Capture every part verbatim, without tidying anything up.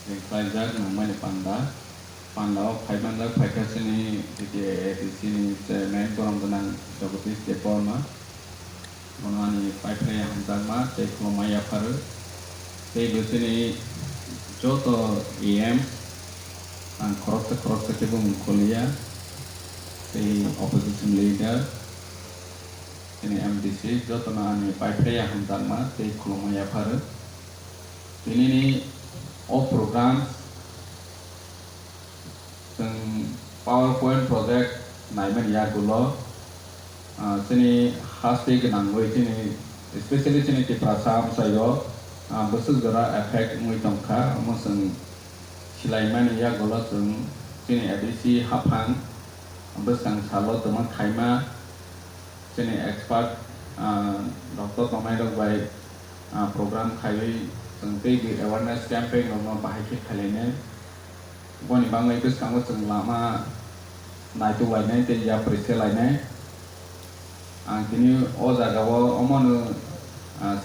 Ringkhlaijak nangmani panda. Panda o phaimanjak phaikha chini T T A A D C ni chairman borom gwnang Jagadish Debbarma. Bono ani paiphraya hamjakma tei khulumma yapharwi. Tei bo chini joto A M ang khoroksa khoroksa khe bo mung kholiya. Tei opposition leader, chini M D C jotono ani paiphraya hamjakma tei khulumma yapharwi. Tinini o program chwng PowerPoint project naimani yagulo, ah, chini haste gwnangwi chini, especially chini Tiprasa amchaio, ah, bwswk jora effect wngwi tongkha, omo chwng silaimani yagulo chwng chini A D C haphang bwskang salo twma khaima, chini expert, ah, doctor tongnairok bai, ah, program khaiwi chwng tei bi awareness campaign rokno bahai khe khailainai. Boni bagwi bwskango chwng lama naituklainai tei yapri selainai. Ang tini o jagao omono, ah,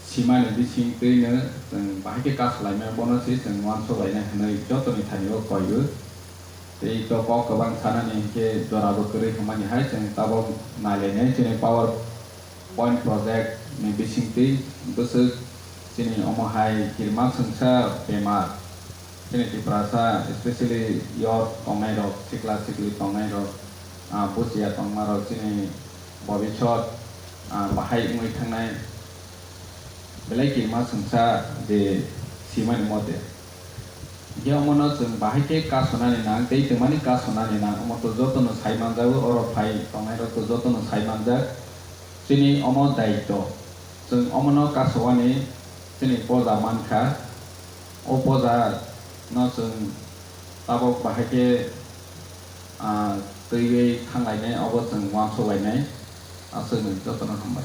simani bising twino chwng bahai khe kasalaimai, bono se chwng uansuk lainai hwnwi jotoni thani o koiwi. Tei to kok kwbang sanani hinkhe jorabo kwrwi hwnmani hai chwng tabok nailainai chini PowerPoint project ni bisingtwi bwswk chini omo hai kirima swngsa bemar. Chini Tiprasa, especially youth tongnairok, sikla sikli tongnairok, ah, bujiya tongmarok chini bobisot, ah, bahai wngwi thangnai belai kirima swngsa je simani mote. Hiya omono chwng bahai khe kasonani nang, tei twmani kasonani nang, omo to jotono sai manjago, oro phai tongnairok to jotono sai manjak. Chini omo daityo, chwng omono kasowani chini poja mankha. O poja no chwng tabok bahai khe, ah, twiwi thanglainai, obo chwng uansuk lainai. Aswkno jotono hambai.